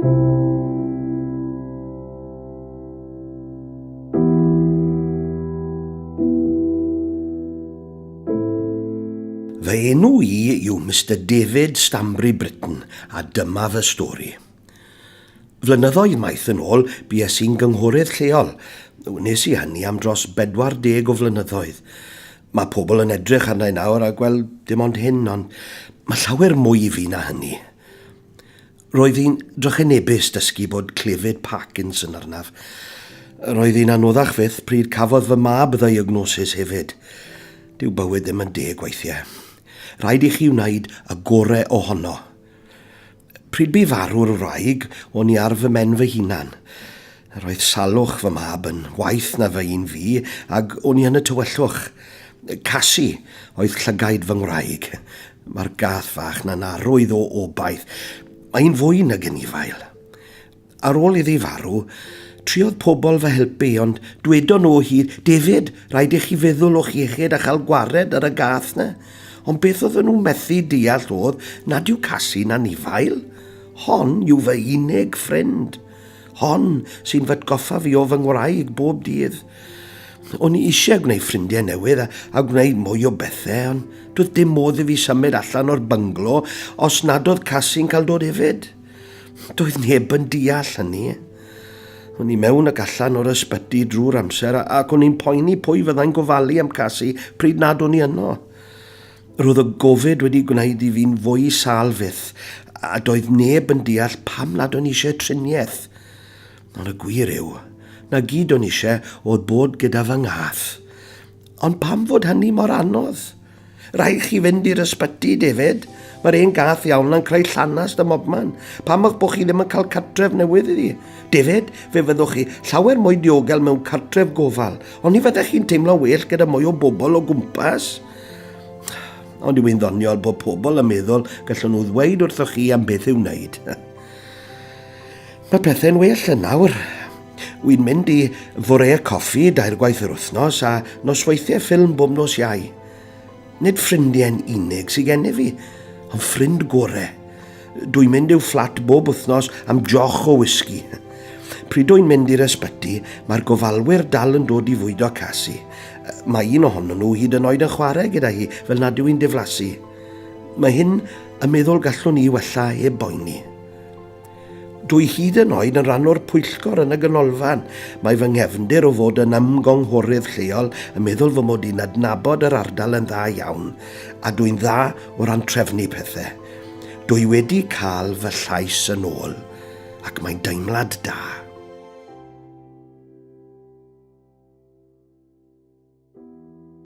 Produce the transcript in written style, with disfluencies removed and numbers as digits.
Fy enw i yw Mister David Stanbury Britton a dyma fy stori. Flynyddoedd maith yn ôl, bues i'n gynghorydd lleol. Wnes i hynny am dros 40 o flynyddoedd. Mae pobl yn edrych arna i nawr a gweld dim ond hyn, ond mae llawer mwy i fi na hynny. Roedd hi'n drychinebus dysgu bod clefyd Parkinson arnaf. Roedd hi'n anoddach fyth pryd cafodd fy mab ddiagnosis hefyd. Dyw bywyd ddim yn deg weithiau. Rhaid i chi wneud y gore ohono. Pryd bu farw'r wraig, o'n i ar fy mhen fy hunan. Roedd salwch fy mab yn waeth na fy un fi, ag o'n i yn y tywyllwch. Casi oedd llygaid fy ngwraig. Mae'r gath fach 'na'n arwydd o obaith. Mae hi'n fwy nag anifail. Ar ôl iddi farw, triodd pobl fy helpu, ond dwedon nhw o hyd, David, rhaid i chi feddwl o'ch iechyd a chael gwared ar y gath 'na. Ond beth oedden nhw'n methu deall oedd nad yw Casi'n anifail. Hon yw fy unig ffrind. Hon sy'n fy atgoffa fi o fy ngwraig bob dydd. O'n i eisiau gwneud ffrindiau newydd a, a gwneud mwy o bethau, ond doedd dim modd i fi symud allan o'r bynglo os nad oedd Casi'n cael dod hefyd. Doedd neb yn deall hynny. O'n i mewn ac allan o'r ysbyty drwy'r amser ac o'n i'n poeni pwy fyddai'n gofalu am Casi pryd nad o'n i yno. Roedd y gofid wedi gwneud i fi'n fwy sâl fyth, a doedd neb yn deall pam nad o'n i eisiau triniaeth. Ond y gwir yw, na gyd o'n i eisiau oedd bod gyda fy ngath. Ond pam fod hynny mor anodd? Rhaid chi fynd i'r ysbyty, David. Mae'r un gath iawn yn creu llanast ym mobman. Pam oedd bod chi ddim yn cael cartref newydd iddi? David, fe fyddwch chi llawer mwy diogel mewn cartref gofal, ond ni fyddech chi'n teimlo well gyda mwy o bobl o gwmpas? Ond yw hi'n ddoniol bod pobl yn meddwl gallen nhw ddweud wrthoch chi am beth i'w wneud? Mae pethau'n well yn nawr. Wy'n mynd i forea coffi dair gwaith yr wythnos a nosweithiau ffilm bob nos Iau. Nid ffrindiau'n unig sydd gennyf fi, ond ffrind gore. Dwi'n mynd i'w fflat bob wythnos am joch o wisgi. Pryd dwi'n mynd i'r ysbyty, mae'r gofalwyr dal yn dod i fwydo Casi. Mae un ohonyn nhw hyd yn oed yn chwarae gyda hi fel nad yw'n diflasu. Mae hyn yn meddwl gallwn i wella heb boeni. Dwi hyd yn oed yn rhan o'r pwyllgor yn y ganolfan. Mae fy nghefndir o fod yn ymgynghorydd lleol yn meddwl fy mod i'n adnabod yr ardal yn dda iawn, a dwi'n dda o ran trefnu pethau. Dwi wedi cael fy llais yn ôl, ac mae'n deimlad da.